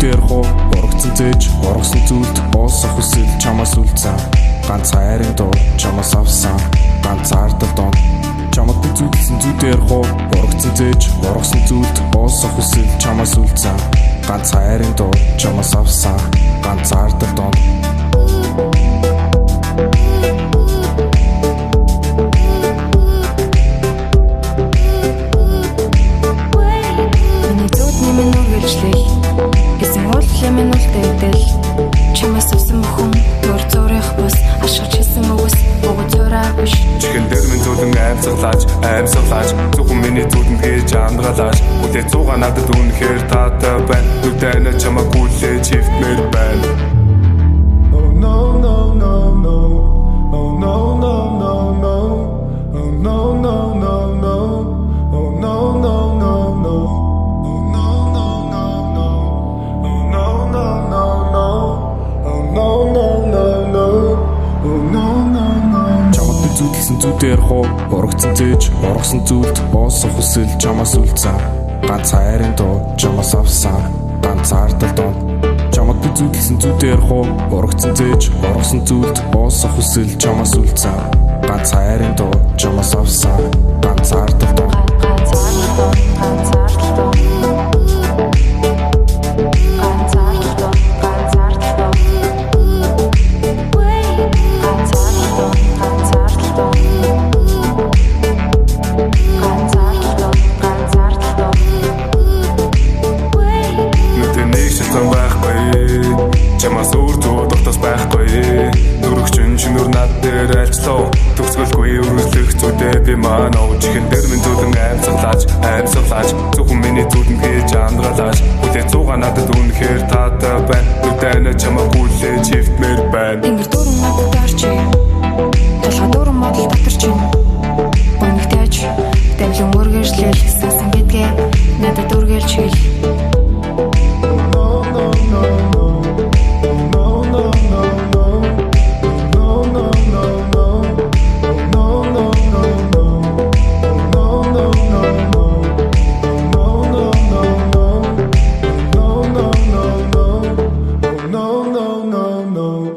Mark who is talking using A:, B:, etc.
A: зүйтэй ярих уу? Урагцсан зээж, ургасан зүйлд уулсах хүсэл чамаас үлдсэн. Ганц хайрын дуу чамаас авсан. Ганц ардал дон. Чамд би зүйдэлсэн зүйтэй ярих уу? Урагцсан зээж, ургасан зүйлд уулсах хүсэл чамаас үлдсэн. Ганц хайрын дуу чамаас авсан. Ганц ардал дон.
B: Миний зүудний минь үргэлжлэл Гэсэн уулын минь үлдээдэл. Чамаас авсан бүхэн төр зурих бус ашгаж хэлсэн үгс бүгд зураа биш.
C: Чихэн дээр минь зүүдэн аимсгалаач, аимсгалаач. Зөвхөн миний зүүдэнд гэж андгалаач. Үлээ цуга надад үнэхээр таатай байна. Нүдэнэ чамайг хүлээж хөвтмээр байна.
D: Oh no no no no. Oh no no no no. Oh no no no no. Oh no no no no. Oh no no no no. Oh no no no no. Oh no no no no. Oh no no no.
A: Чамд би зүйдэлсэн зүйтэй ярих уу? Урагцсан зээж, ургасан зүйлд уулсах хүсэл чамаас үлдсэн. Ганц хайрын дуу чамаас авсан. Ганц ардал дон. Чамд би зүйдэлсэн зүйтэй ярих уу? Урагцсан зээж, ургасан зүйлд уулсах хүсэл чамаас үлдсэн. Ганц хайрын дуу чамаас авсан. Ганц ардал дон.
B: Ганц ардал дон, ганц ардал дон. Ганц ардал дон, ганц ардал дон. Ганц ардал дон, ганц ардал дон. Ганц ардал дон, ганц ардал дон.
C: Нүдэн нэг шилзан байхгүй. Чамаас өөр зүүд дотоос байхгүй. Нүрэгчин шинүр над дээр альчлаа. Төгсгөлгүй үргэлжлэх зүудээ би маань ов. Чихэн дээр минь зүүдэн аимсгалаач, аимсгалаач. Зөвхөн миний зүүдэнд гэж андгалаач. Үлээ цуга надад үнэхээр таатай байна. Нүдэнэ чамайг хүлээж хөвтмээр байна.
B: Тэнгэр дүүрэн надад орчи.